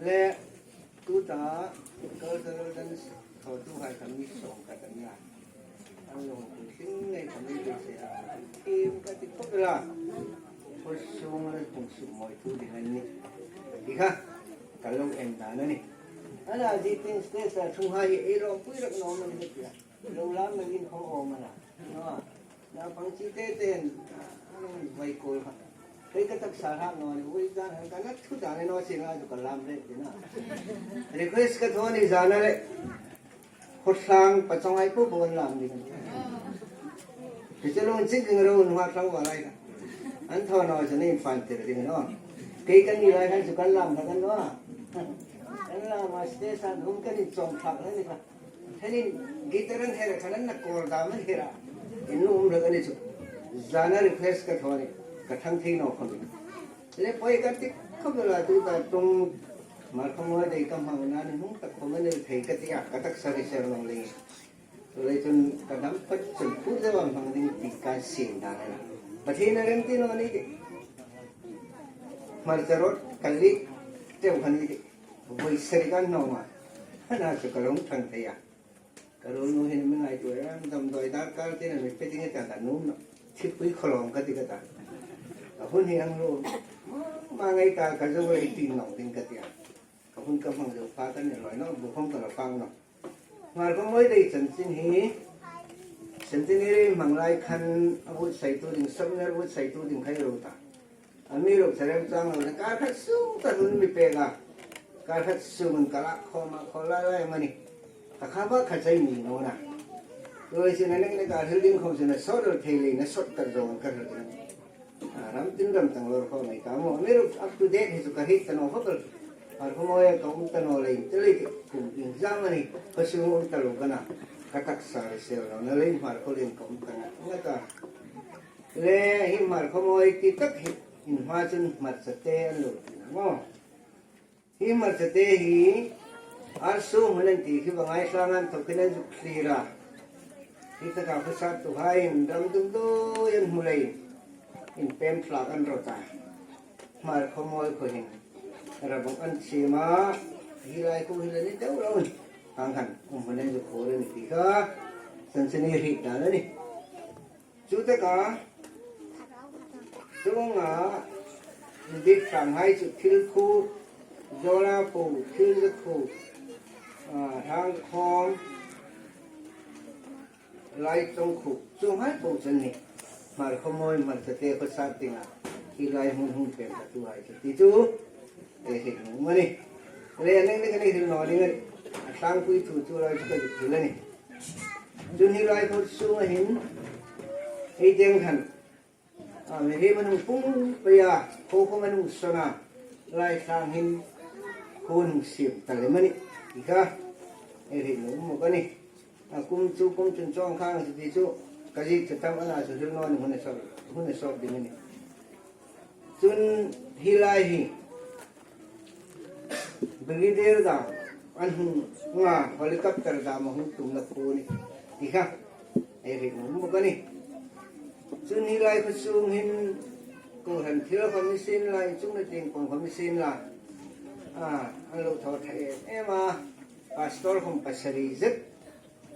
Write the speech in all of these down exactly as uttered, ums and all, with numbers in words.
Le, tuta, cultural dance, thawtuhai kha mi sawm ka ta nih a. An lo hung tling nei ka mi be se a. Thiem ka ti khawp el a. Khaw sung le hung sum mawi thu ding an nih. Ti kha, ka lo en dan a nih. Ana, zi tin stage a thunghai hi ei ropui rak naw naw ni ti a. Lo lam na in khawm awm a na. Naw. Naupang chi te ten, ah, vai kul kha. Kei ka taksa hrat naw ni, ui dan han ka na thu dan ni naw si nga chu ka lam rep ding a. Request ka thaw ni zana le. Khaw sang pa chawng ai po po an lam ding. Ti che lo chin ding ro nu ha thlang wa lai ka. An thaw naw chu ni fan tir ding naw. Kei kan ni lai kan chu kan lam kha kan naw. Kan lam a stage an hung kan in chawm thak lai ni ka. Henin guitar an her khan an na kor dam an her a. In um rak a ni chu. Zana request ka thaw ni. Ka thang thei naw khawm. Le poi ka ti khawp el a tuta tung Hmarkhawmawi dei ka hmang na ni hung tak khawm a ni thei ka ti a. Ka taksa ri ser naw le. Chu le chun ka dam pat chun phur deu a hmang ding ti ka siem dan a. Pathien a remti naw ni ti. Hmarcha rawt ka li teu khan ni ti. Voi sari kan naw ma. Hana chu ka lo thang thei a. Ka ruolnu hin mi ngaituo a, damdawi darkar tina mi pe ding a ta ka nuom naw. Thipui khawlawm ka ti ka ta. Ka hun hi ang lo. Ma ngai ta ka zo ei ti naw ding ka ti a. Ka hun ka hmang zo pha ka ni loi naw, bu khawm ka lo fang naw. Hmarkhawmawi dei chanchin hi, centenary hmang lai khan a buotsaitu ding, souvenir buotsaitu ding kha ei ro ta. Amiruokchu rem chang lo na, kar khat sung ta hun mi pek a. Kar khat sung ka lak khawm a, khaw lai lai mani. Ka kha ba kha chai ni naw na. Loi sin a nek nek a hril ding khawm sin a sawt lo thei le na sawt ta zo ka hril ding. A, ram tin ram tang lo khawm ei ta maw. Amiruokchu up to date hi chu ka hriet ta naw khawp el. Hmarkhawmawi ka um ta naw le in te le ti kum in zang mani. Ka sung um ta lo ka na. Ka taksa ri sel lo na le in Hmarkhawlien ka um ta ngat ngat a. Le hi Hmarkhawmawi ti tak hi in hma chun Hmarcha te an lo ti na maw. Hi Hmarcha te hi Arsu hmun an ti khi va ngai tlang an thawk khin an zuk thlir a. Hi taka khawsattuhai in ram dum dawi an hmu lei in pem thlak an rawt a. Hmarkhawmawi khaw hin rabawng an chim a. Hi lai khu hi la ni deu lo in. Ang khan um hmun an zuk hur a ni ti kha. Chanchin hi hriet dan a ni. Chu taka, chunga, indik tlanghai chu thil khu, zola po, thil za khu, a, thang khawm, lai chong khu, chu hai po chun ni. Hmarkhawmawi, Hmarcha te khawsat dinga, hi lai hmun hung pem ka tu hai chu ti chu. Ei hriet nuom a ni. Le, a neng neng a ni hril naw ding a ni. A tlangpui thu chu lai chu ka zuk hril a ni. Chun hi lai khaw sunga hin, ei tieng khan, a, mihriem an hung pung pei a, khaw khawm an hung sawn a, lai tlang hin khaw an hung siem ta lem a ni. Ti kha, ei hriet nuom ka ni. A kum chu, kum chun chawng khang chu ti chu, ka ziek chu tam a na chu hril naw ni hun a sawt, hun a sawt ding a ni. Chun hi lai hi, Brigadier dam an hung nga, helicopter dam a hung tumna khu ni ti kha ei hriet nuom bawk a ni. Chun hi lai khaw sung hin kohran thil khawm ni sien la, inchukna tieng pawng khawm ni sien la, a, an lo thaw thei em em a, pastor khawm pasari zet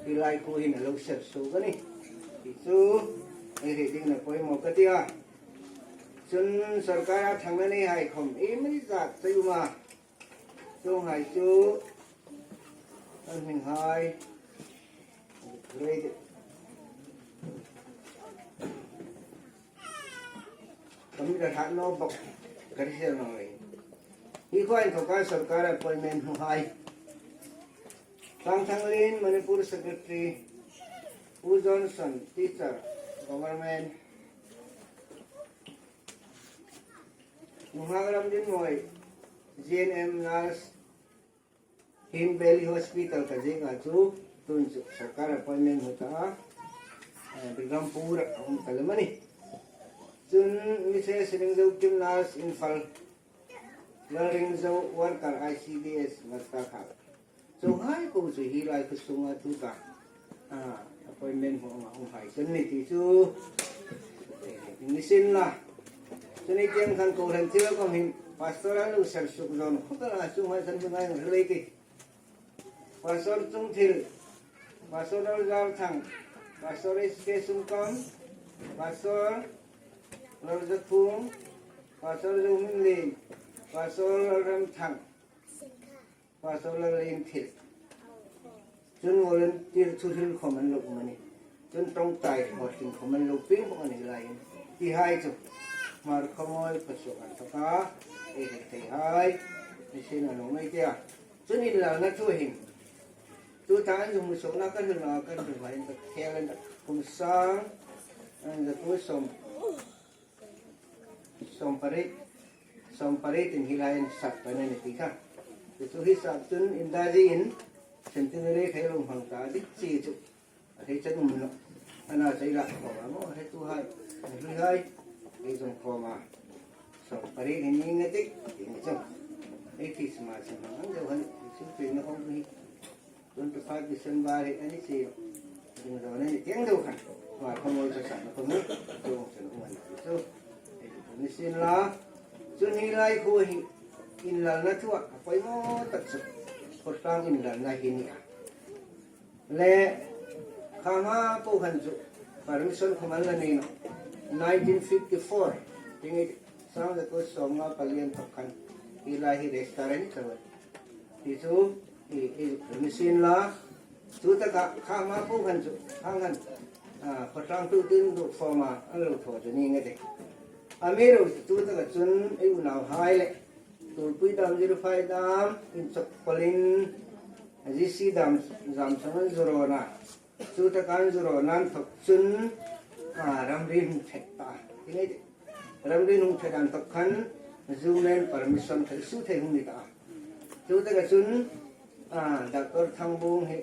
hi lai khu hin a lo ser suok a ni ti chu ei hriet dingin a poimaw ka ti a. Chun sawrkara thangna nei hai khawm ei mi zat chau ma. Chuong hai chu an hming hai. Ka mi ra hrat naw bawk. Ka ri sel naw rei. Hi khuo inthoka sawrkar appointment hmu hai. Tlangthanglien, Manipur Secretary, Pu Johnson, Teacher, Government, Nunghak Ramdinmawi, G N M Nurse, Him Valley Hospital ka ziek a chu, tun chu sawrkar appointment hmu ta a, eh, Berhampur a um ta lem a ni. Chun Missus Ringzokim Nurse, Imphal, Lalringzo worker, I C D S, Ngazkhakhal. Chuong hai po chu hi lai khaw sunga tuta, a, appointment hmu a um hai chun ni ti chu, eh, ni sien la. Chun ei tieng khan kohran thil khawm hin, Pastor an lo ser suk zo khop el a, chu mai san mi ngai ngai lei ti. Pastor Chungthil, Pastor Lalzarthang, Pastor S K Sungkam, Pastor Lalzakhum, Pastor Zominlien, Pastor Lalramthang, Pastor Lallienthil. Chun volunteer thuhril khawm an lo um a nih. Chun ṭawngṭai hawtling khawm an lo pieng bawk a ni laiin, ti hai chu Hmarkhawmawi khawsuk an thawk a, ei hre thei hai, ei sin a lo mai tia. Chun inlalna thu hin, tuta an hung suokna kan hrilna, kan hrilna in ka khel an kum sang, an za kum sawm, sawm pariet, sawm pariet in hi lai an sak kan a ni ti kha. Chu hi sak chun indazi in centenary khai lo hmang ta dik chi chu. A hei chan um naw. Ana chei la khawm a maw, hei tu hai, hei hlui hai, hei zong khawm a. Sawm pariet hi ni nga dik, ti ni chu. Hei Christmas hi hmang ang deu han, chu tui na khawm hi. Twenty five December hi a ni chi. Ding zo na ni tieng deu khan. Hmarkhawmawi ka sa na khawm hi. Chu chu um a ni chu. Hei tu ni sin la. Chun hi lai khu hi inlalna thu a, a poimaw tak chu. Khawtlang inlalna hi ni a. Le, kha hma po khan chu permission khawm an la nei naw. Nineteen fifty-four, ti ngai, sang za ko sawmnga pali an thawk khan, hi lai hi register a ni tah a. Ti chu, i, i permission la, chu taka kha hma po khan chu, hang khan, a, khawtlang tu tin du form a, an lo thaw chu ni nge te. Amiruokchu chu taka chun, ei unauhai le, Tulpui dam, Zirphai dam, Inchawkpalin, G C dam, zam sang an zu rawn a. Chu taka an zu rawn an thawk chun, a, ramri hung thet ta. Ti ngai te. Ramri hung thet an thawk khan, zu men permission khai su thei hung ni ta. Chu taka chun, a, Doctor Thangbung hi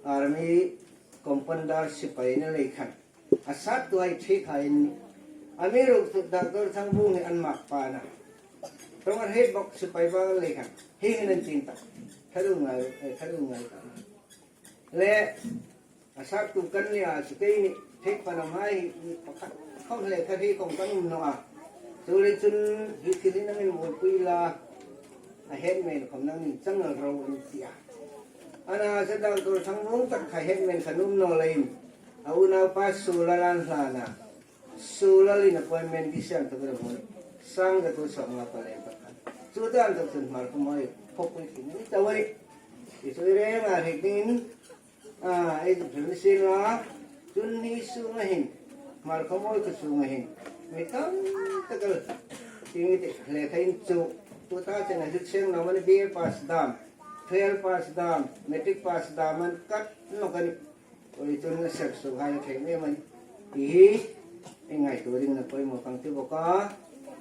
army commander sipai ni lei khan. A sat tu ai thik hai ni. Amiruokchu Doctor Thangbung hi an mak pa na. Ṭawng a hriet bawk sipai ba lei khan. Hi hin an chin ta. Tharu ngai, eh, tharu ngai ta. Le, a sat tu kan ni a, chu kei ni. Thik pa na mai hi, pakhat. Khawm le kha hi khawm kan um naw a. Chu le chun hi thil hi nang in mol pui la. A headman khawm nang in chang ro an ti a. Ana chu Doctor Thangbung tak kha headman kha um naw leiin. A unaupa Sulal an hlan a. Sulal in appointment di siam tak ro hmun. Sang za ko sawmnga pali an thawk khan. Chu taka an thawk chun Hmarkhawmawi khawpui thei ni ta a nih. Ti chu i reng a hriet dingin, a, ei tu thil ni sin la. Chun hi sunga hin. Hmarkhawmawi kha sunga hin. Mi tam tak el. Ti ngai te le kha in chu. Tuta chen a hriet seng naw a ni, B A pass dam. Twelve pass dam, matric pass dam an kat nawk a nih. Oi, chun a ser suok hai thei em em a nih. Ti hi, ei ngaituo ding a poimaw ka ti bawk a.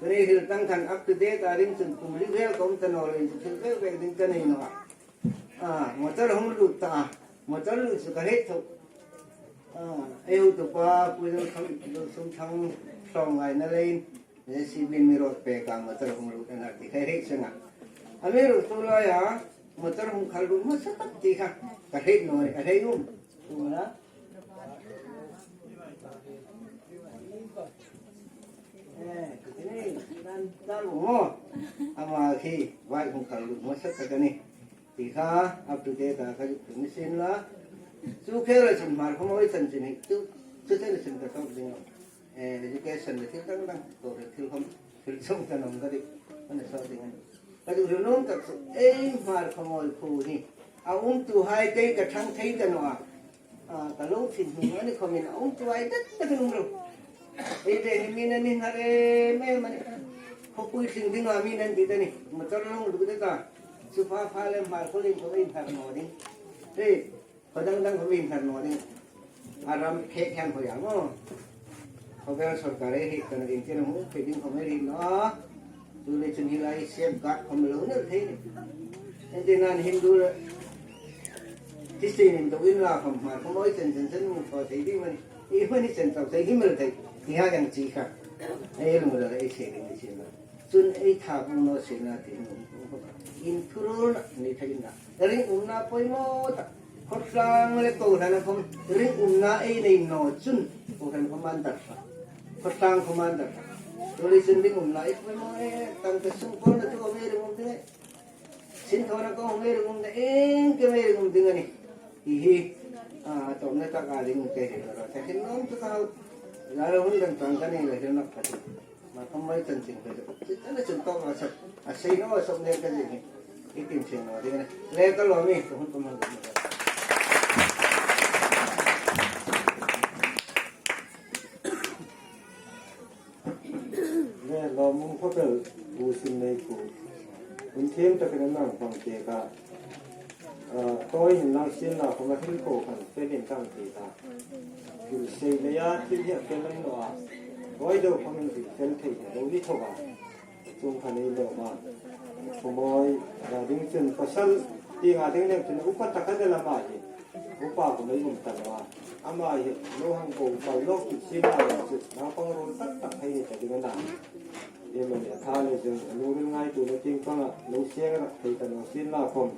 Chun ei hril tang khan up to date a ding chun kum li vel ka um ta naw leiin chu thil vek vek ding ka nei naw a. A, motor hung lut ta a. Motor lut chu ka hriet tho. A, ei hotupa, Pu Zalthang, Zalsumthang, hlawm ngaina leiin. J C B in mi rawt pek a, motor hung lut a nih ti khai hriet seng a. Amiruokchu laia, motor hung khal lut hmasa tak ti kha. Ka hriet naw a, ka hriet um. Tu na. Eh, ka ti ni, nan ta lo mo. Ama khi, vai hung khal lut hmasa tak a nih. Ti kha, up to date a kha zuk ni sin la. Chu khela chun Hmarkhawmawi chanchin hi, chu, chu chen chun ka tawk ding a. Eh, education le thil dang dang, ko le thil khawm, thil chawm ka nawm ka ti, ka na sawt ding a nih. Ka duh hril nuom tak chu, ei Hmarkhawmawi khuo hi, a umtuhai kei ka ṭhang thei ta naw a. A, ka lo thin hnu a ni khawmin, a umtuhai tak tak an um ro. Ei ve hi mi na ni hnar em em a nih. Khawpui tling ding a mi nan ti ta ni, motor lo lut ta. Chu pha pha le Hmarkhawlien khawm ei hnar naw ding. Hei, Khaw dang dang khawm ei hnar naw ding. A ram khek hian hawi ang aw. Khawvel sawrkar ei hriet ta naw, India-a hung pei ding khawm ei hriet naw a. Chu le chun hi lai safeguard khawm lo nei thei ni. Entirnan Hindu le Christian indeuin la khawm Hmarkhawmawi chen chen chen hung thaw thei ding a nih. Ei hmani chen chau thei hi mel thei. Ti hai ang chi kha. Ei lungrila ei che ding ni chin la. Chun ei tha bung naw sien a ti hnu. Inthururna ni thei na. Ringumna poimaw tak. Khawtlang le kohran khawm ringumna ei nei naw chun kohran khawm an dar hlak. Khawtlang khawm an dar hlak. Tuli sin ding um na ik mai mai, tang ka sung ko na tu mai ring um ding. Sin ko na ko mai ring um ding, eng ke mai ring um ding a nih. Hi hi. A, to na ta ka ding um te hi ro. Ta hin nom tu ka hau. La ro hun dan tang ka ni la hin nak ka tu. Ma ka mai tan chin ka tu. Ti ta na chun to ma sa. A sei no sa ne ka ding hi. Itin chin no ding na. Le ka lo mi, ka hun ka man ka. Le lawmum khawpel bu sin nei ku. Hun thiem takin an nang hmang te ka. A, tawi hin lang sin la khawm a hin ko khan fel in tang te ka. Thil sei leia thil hi a fel an naw a. Tawi deu khawm in thil fel thei lo ni tho a. Chung khan ei lo ma. Khawmawi, a ding chun pasal tienga ding nem chun upa taka de la ma hi. Upa khawm ei um ta lo a. Ama hi lo hang ko pal lawk tu sin a lo chu. Naupang ruol tak tak hei ni ta ding a na. Iem a ni a tha le zung a lungril ngaituona tieng panga lo sieng rak thei ta naw sin la khawm.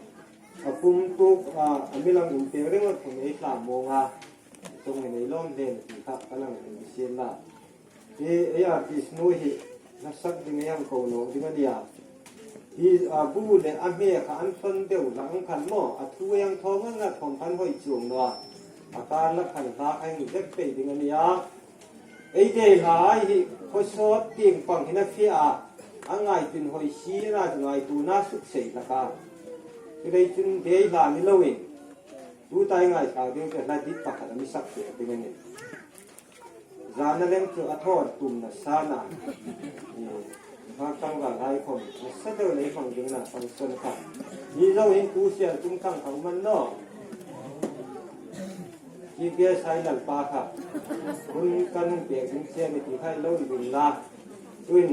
A pum tuk a, a mi lang in peng reng a khawm ei hlam mawng a. Chung hin ei lawm hle ti kha ka lang in sin la. Hi ei artist nu hi hla sak ding ei hang ko naw ding a nia. Hi a bu le a hme kha an thawn deu hla ang khan maw, a thu ei hang thaw ngat ngat khawm khan hoi chuong naw a. A kar la khan hla kha hang zek pei ding a nia. Ei dei hla hi khaw sawt tieng pang hin a fie a, a ngaituo hoi si a na, ngaituona suk sei hlak a. Chuleiin chun dei hla ni loin, tuta ei ngaithla ding chu hla dik pakhat a mi sak pek ding a nih. Zana lem chu a thaw tumna sa na. Hmar tlangval hai khawm nasa deu lei hmang ding a na function kha. Ni zo hin tu sial tum tang kha um a ni naw. Chief guest hai Lalpa kha hun kan hung pek ding che ni ti kha lo inring la. Tuhin